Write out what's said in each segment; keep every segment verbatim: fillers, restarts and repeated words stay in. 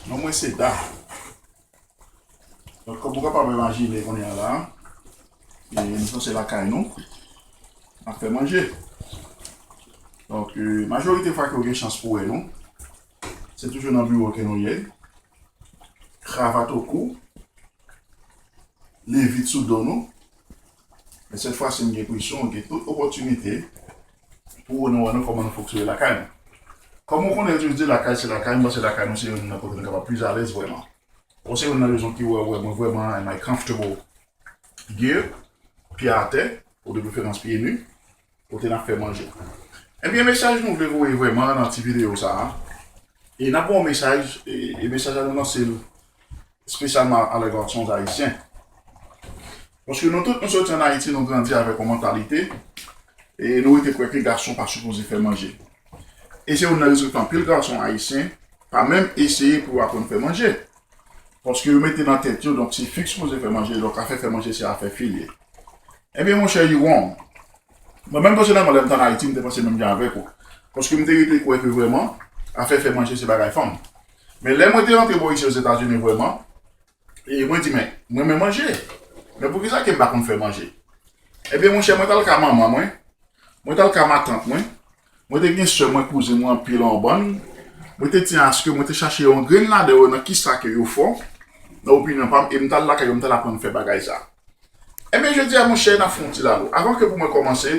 Non mwen se Da. Donk, kòm ou kapab imajine kounye a la, e nou sanse lakay nou, n ap fè manje. Donk, e, majorite fwa ke w gen chans pou wè nou, se toujou nan biwo ke nou ye, kravat o kou, levit sou do nou. Men sèt fwa si m gen presyon, m gen tout opòtinite pou nou wè nou kòman nou fonksyone lakay nou. Kòm ou konnen, yo toujou di lakay se lakay, m panse lakay nou se youn nan kote nou kapab plis alèz vrèman. Bon, se youn nan rezon ki wè, wè mwen vrèman, am I comfortable here, pye atè, ou de preferans pye ni, kote n ap fè manje. Ebyen, mesaj nou vle voye vrèman nan ti videyo sa a, e n ap voye yon mesaj, e, e mesaj la nou lanse l espesyalman a lè gason ayisyen. Paske nou tout nou soti ann Ayiti, nou grandi avèk yon mantalite, e nou rete kwè ke gason pa sipoze fè manje. E se youn nan rezon ki fè anpil gason ayisyen pa menm eseye pou yo aprann fè manje. Paske yo mete nan tèt yo, donk, se fi ki sipoze fè manje, donk, afè fè manje, se afè fi l ye. Ebyen, monchè, you wrong. Mwen menm, pèsonèlman, lè m t ann Ayiti, m te panse menm jan avèk ou. Paske m te rete kwè ke vrèman, afè fè manje, se bagay fanm. Men lè mwen te rantre bò isi Ozetazini vrèman, e mwen di, men, mwen renmen manje. Men poukisa ke m pa konn fè manje? Ebyen, monchè, mwen t al ka manman mwen, mwen t al ka matant mwen, mwen te gen sè mwen, kouzen mwen anpil an bann. Mwen te tyen aske mwen te chache yon grenn ladan yo nan kisa ke yo fò, nan opinyon pa m, e m t al lakay yo, m t al aprann fè bagay sa. Ebyen, jodi a, monchè, n ap fè yon ti lalo. Avan ke pou mwen kòmanse,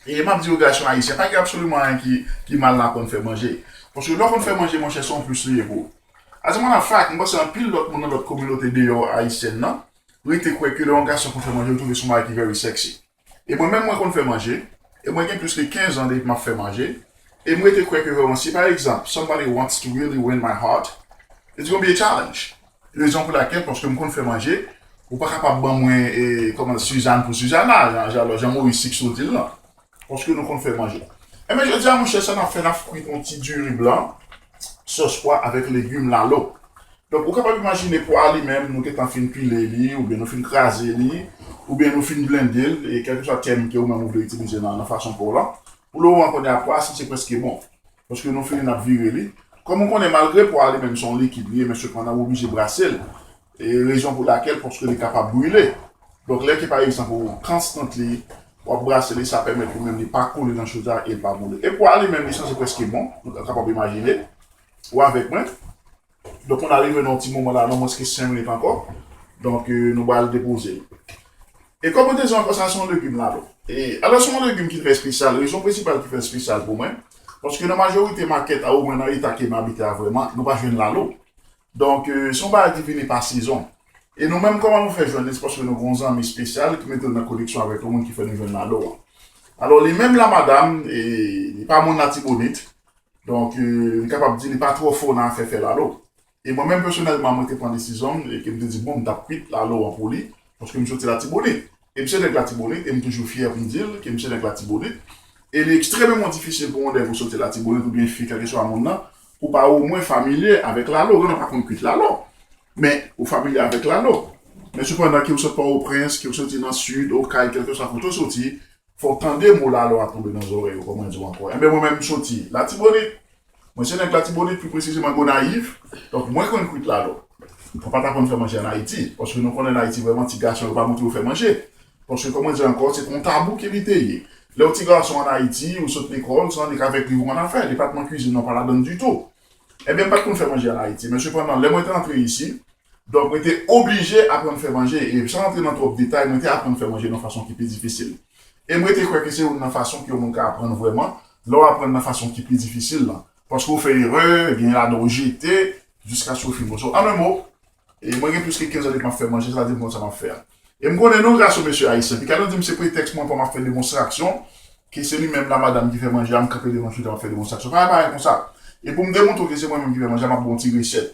e m ap di yo, gason ayisyen, pa gen absoliman anyen ki, ki mal nan aprann fè manje. Paske lè w konn fè manje, monchè, se yon plis li ye pou ou. As a matter of fact, m panse anpil lòt moun nan lòt kominote deyò ayisyèn nan rete kwè ke lè yon gason konn fè manje, yo twouve se yon bagay ki very sexy. E mwen menm, mwen konn fè manje. E mwen gen plis ke kenz an depi m ap fè manje. E m rete kwè ke vrèman, si pa egzanp, somebody wants to really win my heart, it's gonna be a challenge. Rezon pou lakèl, paske m konn fè manje, ou pa kapab ban mwen, e, kòman, Suzanne pou Suzanna, jan, jan, jan Moris Six ou di l lan. Paske nou konn fè manje. Ebyen, jodi a, monchè, sa n ap fè, n ap kwit yon ti diri blan, sòs pwa avèk legim lalo. Donk, ou kapab imajine pwa a li menm, nou gentan fin pile li, oubyen nou fin kraze li, oubyen nou fin blende l, e kèlkeswa tèm ke ou menm ou vle itilize nan, nan fason pa w lan. Pou lè ou an konnen a pwa, sa se prèske bon. Paske nou fini n ap vire li. Kòm ou konnen, malgre pwa a li menm se yon likid li ye, men sepandan ou oblije brase l. E rezon pou lakèl, paske li kapab brile. Donk, lè ke pa egzanp ou konstan li, w ap brase li, sa pèmèt ou menm li pa kole nan chodyè e l pa boule. E pwa a li menm, li sanse prèske bon, nou kapab imajine. Ou avèk mwen? Donk, nou rive nan yon ti moman la, nan mwens ke senk minit ankò. Donk, e, nou pral depoze l. E kòm mwen te di ankò, sa se yon legim lalo. E, alò, se yon legim ki trè espesyal. Rezon prensipal ki fè l espesyal pou mwen, paske nan majorite makèt a, omwen nan eta ke m abite a vrèman, nou pa jwenn lalo. Donk, e, se yon bagay ki vini pa sezon. E nou menm, kòman nou fè jwenn li? Se paske nou gen yon zanmi espesyal ki mete l nan koneksyon avèk yon moun ki fè nou jwenn lalo a. Alò, li menm la, madanm, e, li pa moun Latibonit. Donk, e, m kapab di li pa twò fò nan afè fè lalo. E mwen menm, pèsonèlman, mwen te pran desizyon m, e ke m te di, bon, m t ap kwit lalo an pou li, paske m soti Latibonit. E m se nèg Latibonit, e m toujou fyè pou m di l ke m se nèg Latibonit. E li ekstrèmeman difisil pou yon nèg ou soti Latibonit oubyen fi, kèlkeswa moun nan, pou pa omwen familye avèk lalo. Gen nan pa konn kwit lalo, men ou familye avèk lalo. Men sepandan, ke w sot Pòtoprens, ke w soti nan Sid, Okay, kèlkeswa kote w soti, fò w tande mo lalo a tonbe nan zòrèy ou, kòm mwen di w ankò. Enben, mwen menm, m soti Latibonit. Mwen se nèg Latibonit, pi presizeman Gonayiv. Donk, mwen konn kwit lalo. Mwen pa t aprann fè manje ann Ayiti, paske nou konnen ann Ayiti, vrèman, ti gason yo pa montre yo fè manje. Paske, kòm mwen di ankò, se te yon tabou ke li te ye. Lè w ti gason ann Ayiti, ou sot lekòl, se annik avèk li ou konn afè. Depatman kwizin nan pa ladann ditou. Ebyen, m pa t konn fè manje ann Ayiti, men sepandan, lè mwen te antre isi, donk, mwen te oblije aprann fè manje, e san rantre nan twòp detay, mwen te aprann fè manje nan fason ki pi difisil. E mwen te kwè ke se youn nan fason ke yon moun ka aprann vrèman, lè w aprann nan fason ki pi difisil lan. Paske w fè erè, gen ladan w jete, jiskaske w fin bon. So, an en mo, e mwen gen plis ke kenz an depi m ap fè manje, sa di m konn sa m ap fè a. E m konnen nou, gason mesye ayisyen, pi ka nou di m se pretèks mwen pou m ap fè demonstraksyon, ke se li menm la madanm ki fè manje a, m kanpe devan chita, m ap fè demonstraksyon. Pa, pa konsa. E pou m demontre w ke se mwen menm ki fè manje a, m ap ba w yon ti resèt.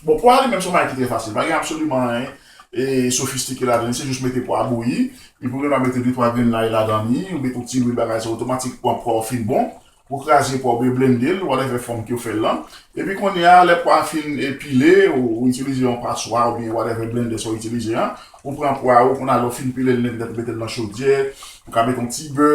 Bon, pwa a li menm se yon bagay ki trè fasil. Pa gen absoliman anyen e sofistike ladan li, se jis mete pwa a bouyi, epi ou gen dwa mete de twa grenn lay ladan li, ou mete yon ti lwil, bagay sa otomatik, pwa, pwa w fin bon. Ou kraze pwa, oubyen blende l, whatever fòm ke w fè l lan. Epi kounye a, lè pwa a fin e pile, ou, ou itilize yon paswa oubyen whatever blender sa w itilize an, ou pran pwa a, ou konn alè w fin pile l nèt nèt, ou mete l nan chodyè, ou ka mete yon ti bè,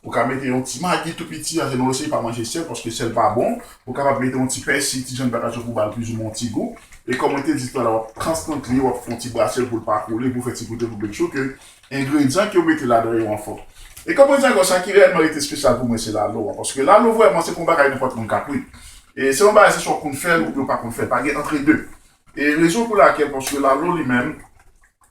Ou ka mete yon ti magi tou piti, an jeneral se pa manje sèl, paske sèl pa bon. Ou kapab mete yon ti pèsi, ti jan de bagay pou ba l plizoumwen yon ti gou. E kòm mwen te di talè, w ap transkontre, w ap fè yon ti brase l pou l pa kole, pou fè ti kote pou make sure ke engredyan ke w mete ladan yo anfòm. E kòm mwen di ankò, sa ki reyèlman rete espesyal pou mwen, se lalo an. Paske lalo vrèman, se pa yon bagay nenpòt moun ka kwit. E se yon bagay, se swa w konn fè l oubyen w pa konn fè l. Pa gen antrede. E rezon pou lakèl, paske lalo li menm,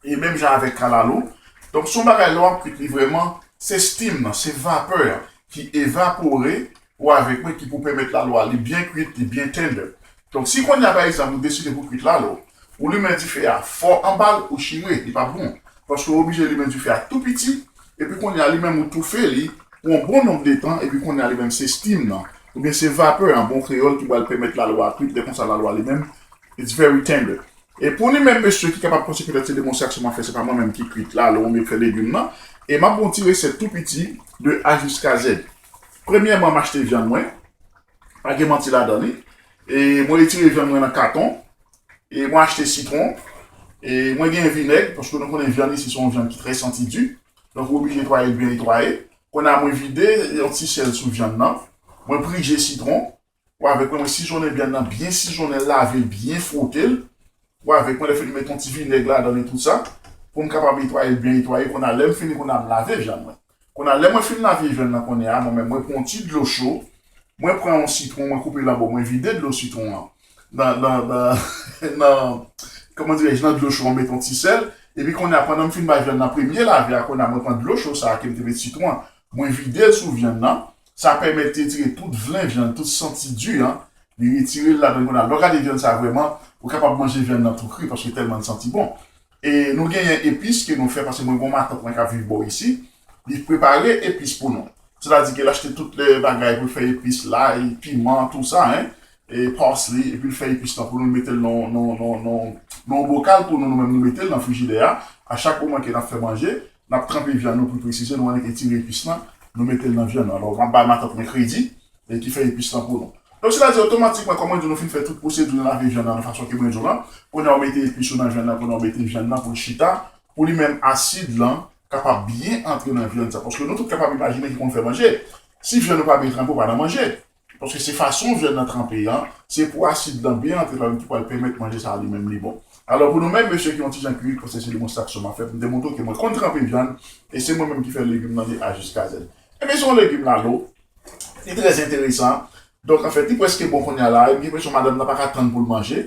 e menm jan avèk kalalou. Donk, se yon bagay lè w ap kwit li vrèman, se steam nan, se vapè an ki evapore ou avèk mwen ki pou pèmèt lalo a li byen kwit, li byen tender. Donk, si kounye a, pa egzanp, ou deside pou kwit lalo, ou limen dife a fò anba l, ou chire, li p ap bon. Paske ou oblije limen dife a tou piti, epi kounye a, li menm ou toufe li pou yon bon nonb de tan, epi kounye a, li menm se steam nan, oubyen se vapè an bon kreyòl ki pral pèmèt lalo a kwit, lè konsa lalo a li menm, it's very tender. E pou li menm mesye ki kapab panse petèt se demonstrasyon m ap fè, se pa mwen menm ki kwit lalo oubyen ki fè legim nan, e m ap ba w ti resèt tou piti de A jiska Z. Premyèman, m achte vyann mwen, pa gen manti ladan li. E mwen retire vyann mwen nan katon, e mwen achte sitwon, e mwen gen vinèg, paske nou konnen vyann isi se yon vyann ki trè santi di. Donk, ou oblije netwaye l byen netwaye. Kounye a, mwen vide yon ti sèl sou vyann nan. Mwen prije sitwon. Ou avèk mwen, mwen sizonnen vyann nan, byen sizonnen, lave l, byen fwote l. Ou avèk mwen, lè fini met yon ti vinèg ladan li, tout sa, pou m kapab netwaye l byen netwaye. Kounye a, lè m fini, kounye a, m lave vyann mwen. Kounye a, lè mwen fin lave vyann nan, kounye a, mwen menm, mwen pran yon ti dlo cho, mwen pran yon sitwon, mwen koupe l an bò, mwen vide dlo sitwon an nan, nan, nan, nan, kòman dirèj, nan dlo cho, mwen met yon ti sèl, epi kounye a, pandan m fin bay vyann nan premye lave a, kounye a, mwen pran dlo cho sa a ke m te met sitwon an, mwen vide l sou vyann nan, sa pèmèt retire tout vlen vyann, tout santi di an, li retire l ladan kounye a. Lè w gade vyann sa a vrèman, ou kapab manje vyann nan tou kri paske tèlman l santi bon. E nou genyen epis ke nou fè, paske mwen gen yon matant mwen k ap viv bò isi, li prepare epis pou nou. Sètadi ke l achte tout lè bagay pou l fè epis, lay, piman, tou sa, en, e parsley, epi l fè epis lan pou nou, l mete l nan, nan, nan, nan, nan yon bokal pou nou, nou menm nou mete l nan frijidè a. A chak moman ke n ap fè manje, n ap tranpe vyann nou pou presize, nou annik retire epis lan, nou mete l nan vyann nan. Alò, m ap bay matant mwen kredi, e ki fè epis lan pou nou. Donk, sètadi, otomatikman, kòm mwen di w, nou fin fè tout pwosedi nan lave vyann nan, nan fason ke mwen di w lan. Kounye a, w mete epis ou nan vyann nan, kounye a, w mete vyann nan pou l chita, pou li menm asid lan kapab byen antre nan vyann sa. Paske nou tout kapab imajine ki konn fè manje. Si vyann ou pa byen tranpe, ou pa nan manje. Paske se fason vyann nan tranpe an, se pou asid lan byen antre ladan ki pral pèmèt manje sa a li menm li bon. Alò, pou nou menm, mesye ki yon ti jan kirik, paske se demonstrasyon m ap fè, pou m demontre w ke mwen konn tranpe vyann, e se mwen menm ki fè legim nan de A jiska Z. Ebyen, se yon legim lalo, li trè enteresan. Donk, anfèt, li prèske bon kounye a la. M gen enpresyon madanm nan pa ka tann pou l manje.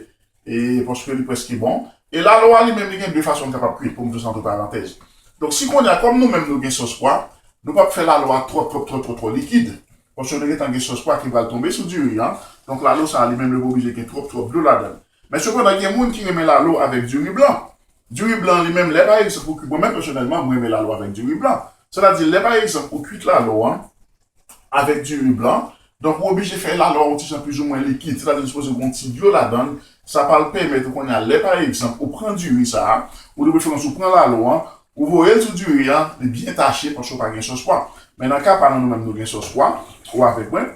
E paske li prèske bon. E lalo a li menm, li gen de fason l kapab kwit, pou m di w sa antre parantèz. Donk, si kounye a, kòm nou menm nou gen sòs pwa, nou p ap fè lalo a twò, twò, twò, twò, twò likid. Paske nou gentan gen sòs pwa ki pral tonbe sou diri an. Donk, lalo sa a li menm, li pa oblije gen twòp, twòp dlo ladan l. Men sepandan, gen moun ki renmen lalo avèk diri blan. Diri blan, li menm, lè pa egzanp, ou kwit, mwen menm, pèsonèlman, mwen renmen lalo avèk diri blan. Sètadi, lè pa egzanp, ou kwit lalo an, avèk diri blan. Donk, ou oblije fè lalo a yon ti jan plizoumwen likid, sètadi li sipoze gen yon ti dlo ladan l. Sa pral pèmèt ou kounye a, lè pa egzanp, ou pran diri sa a, ou de preferans ou pran lalo an, ou voye l sou diri a, li byen tache paske w pa gen sòs pwa. Men nan ka pa nou, nou menm nou gen sòs pwa, ou avèk mwen.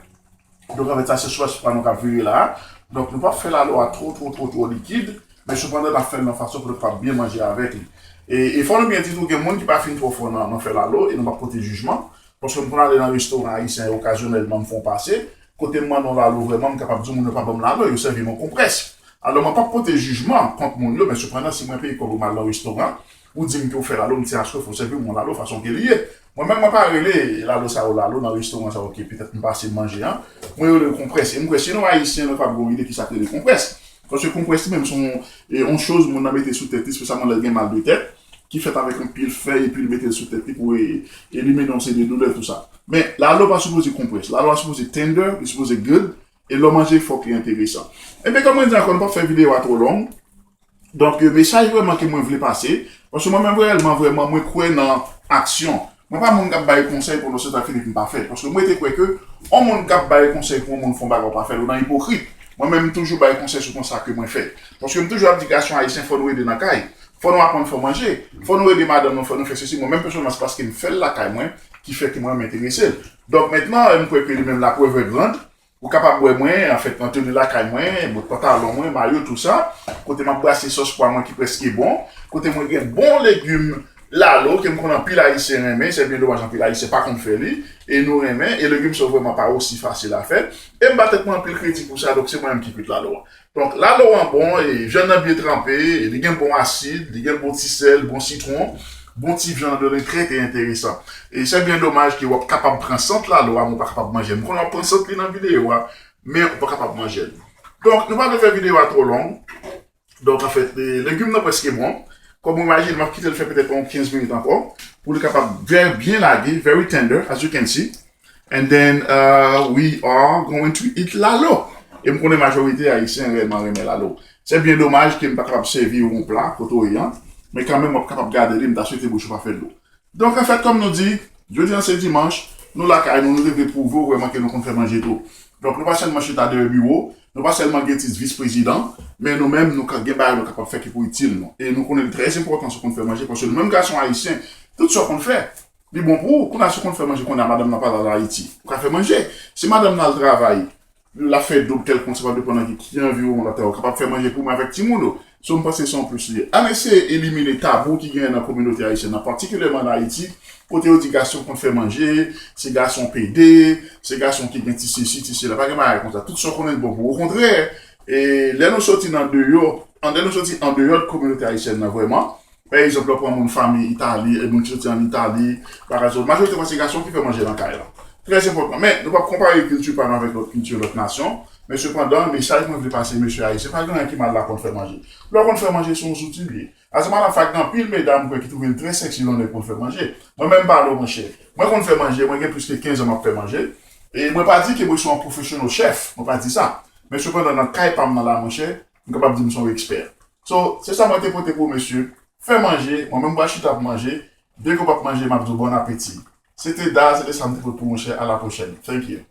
Donk, anfèt, sa se sòs pwa nou k ap vire la a. Donk, nou p ap fè lalo a twò, twò, twò, twò likid, men sepandan, n ap fè l nan fason pou nou kapab byen manje avèk li. E, e fò nou byen di tou, gen moun ki pa fin twò fò nan, nan fè lalo, e nou p ap pote jijman. Paske m konn ale nan restoran ayisyen okazyonèlman, m fè yon pase. Kote m mande yon lalo vrèman, m kapab di w moun yo pa ban m lalo, yo sèvi m yon konprès. Alò, mwen p ap pote jijman kont moun yo, men sepandan, si mwen peye kòb ou m al nan restoran, ou di m ke w fè lalo, m di aswè fò w sèvi m yon lalo fason ke li ye. Mwen menm, mwen pa rele lalo sa yo lalo nan restoran sa yo ke petèt m pase manje an. Mwen rele l konprès. E m kwè si nou Ayisyen, nou p ap gen yon ide kisa k rele konprès. Paske konprès li menm se yon, e, yon choz moun nan mete sou tèt li, espesyalman lè l gen mal de tèt, ki fèt avèk anpil fèy, epi l mete l sou tèt li pou e, elimine yon seri de doulè, tou sa. Men, lalo pa sipoze konprès. Lalo a sipoze tender, li sipoze good, e lè w manje, fòk li enteresan. Ebyen, kòm mwen di ankò, nou p ap fè videyo a twò long. Donk, e, mesaj vrèman ke mwen vle pase, paske mwen menm reyèlman, vrèman, mwen kwè nan aksyon. Mwen pa moun k ap bay konsèy pou nou sot a fini pou m pa fè l. Paske mwen te kwè ke yon moun k ap bay konsèy pou yon moun fè yon bagay ou pa fè l, ou nan ipokrit. Mwen menm, m toujou bay konsèy sou konsa ke mwen fè. Paske m toujou ap di gason ayisyen, fò nou ede nan kay. Fò nou aprann fè manje. Fò nou ede madanm nou, fò nou fè sesi. Mwen menm, pèsonèlman, se paske m fè l lakay mwen ki fè ke mwen menm enterese l. Donk, mentnan, m kwè ke li menm, la preuve est grande. Ou kapab wè mwen, anfèt, mwen tounen lakay mwen, bòt pantalon mwen, mayo, tou sa. Kote m ap brase sòs pwa mwen ki prèske bon. Kote mwen gen bon legim, lalo, ke m konnen anpil Ayisyen renmen, se byen domaj anpil Ayisyen pa konn fè li, e nou renmen, e legim sa yo vrèman pa osi fasil a fè. E m ba tèt mwen anpil kredi pou sa, donk se mwen menm ki kwit lalo a. Donk, lalo an bon, e vyann nan byen tranpe, e li gen bon asid, li gen bon ti sèl, bon sitwon, bon ti vyann ladan li trè, trè enteresan. E se byen domaj ke w ap kapab pran sant lalo a, men w pa kapab manje l. M konnen w ap pran sant li nan videyo a, men w pa kapab manje l. Donk, nou pa vle fè videyo a twò long. Donk, anfèt, e, legim nan prèske bon. Kòm ou imajine, m ap kite l fè petèt yon kenz minit ankò, pou li kapab very, byen lage, very tender, as you can see. And then, uh, we are going to eat lalo. E m konnen majorite Ayisyen rèlman renmen lalo. Se byen domaj ke m pa kapab sèvi w yon pla kote w ye an, men kanmenm w ap kapab gade li, m ta swete bouch ou pa fè dlo. Donk, anfèt, kòm nou di, jodi a se dimanch, nou lakay nou, nou te vle pwouve w vrèman ke nou konn fè manje tou. Donk, nou pa sèlman chita dèyè biwo, nou pa sèlman gen tit vis prezidan, men nou menm, nou ka gen bagay nou kapab fè ki pou itil nou. E nou konnen li trè enpòtan si w konn fè manje, paske nou menm gason ayisyen, tout sa w konn fè, li bon pou ou. Kounye a, si w konn fè manje, kounye a madanm nan pa la Ayiti, ou ka fè manje. Si madanm nan al travay, l ap fè doub kèlkonk, sa pa depann nan ki, ki anviwònman w ap travay, ou kapab fè manje pou ou menm avèk timoun ou. So, m panse se yon plis li ye. Ann eseye elimine tabou ki genyen nan kominote ayisyèn nan, patikilyèman ann Ayiti, kote yo di gason konn fè manje, se gason pede, se gason ki gen ti sesi, ti sela. Pa gen bagay konsa. Tout sa w konnen l bon pou ou. Okontrè, e lè nou soti nan deyò, an, lè nou soti andeyò de kominote ayisyèn nan vrèman, pa egzanp, lè w pran moun fanmi Itali, e moun ki soti ann Itali, bagay sa yo, majorite fwa se gason ki fè manje nan kay la. Trè enpòtan. Men, nou p ap konpare kilti pa nou avèk lòt kilti, lòt nasyon. Men sepandan, mesaj mwen vle pase mesye ayisyen, pa gen anyen ki mal la konn fè manje. Lè w konn fè manje, se yon zouti l ye. Ase madan fak gen anpil medam kwè ki twouve l trè sèksi lè yon nèg konn fè manje. Mwen menm pa lè w monchè. Mwen konn fè manje, mwen gen plis ke kenz an m ap fè manje. E mwen pa di ke mwen se yon pwofesyonèl chèf, mwen pa di sa. Men sepandan, nan kay pa m nan la monchè, m kapab di m se yon ekspè. So, se sa mwen te pote pou mesye. Fè manje, mwen menm m pral chita ap manje. Depi w p ap manje, m ap di w bon apeti. Se te da, se te sa m te pote pou monchè. À la prochaine. Thank you.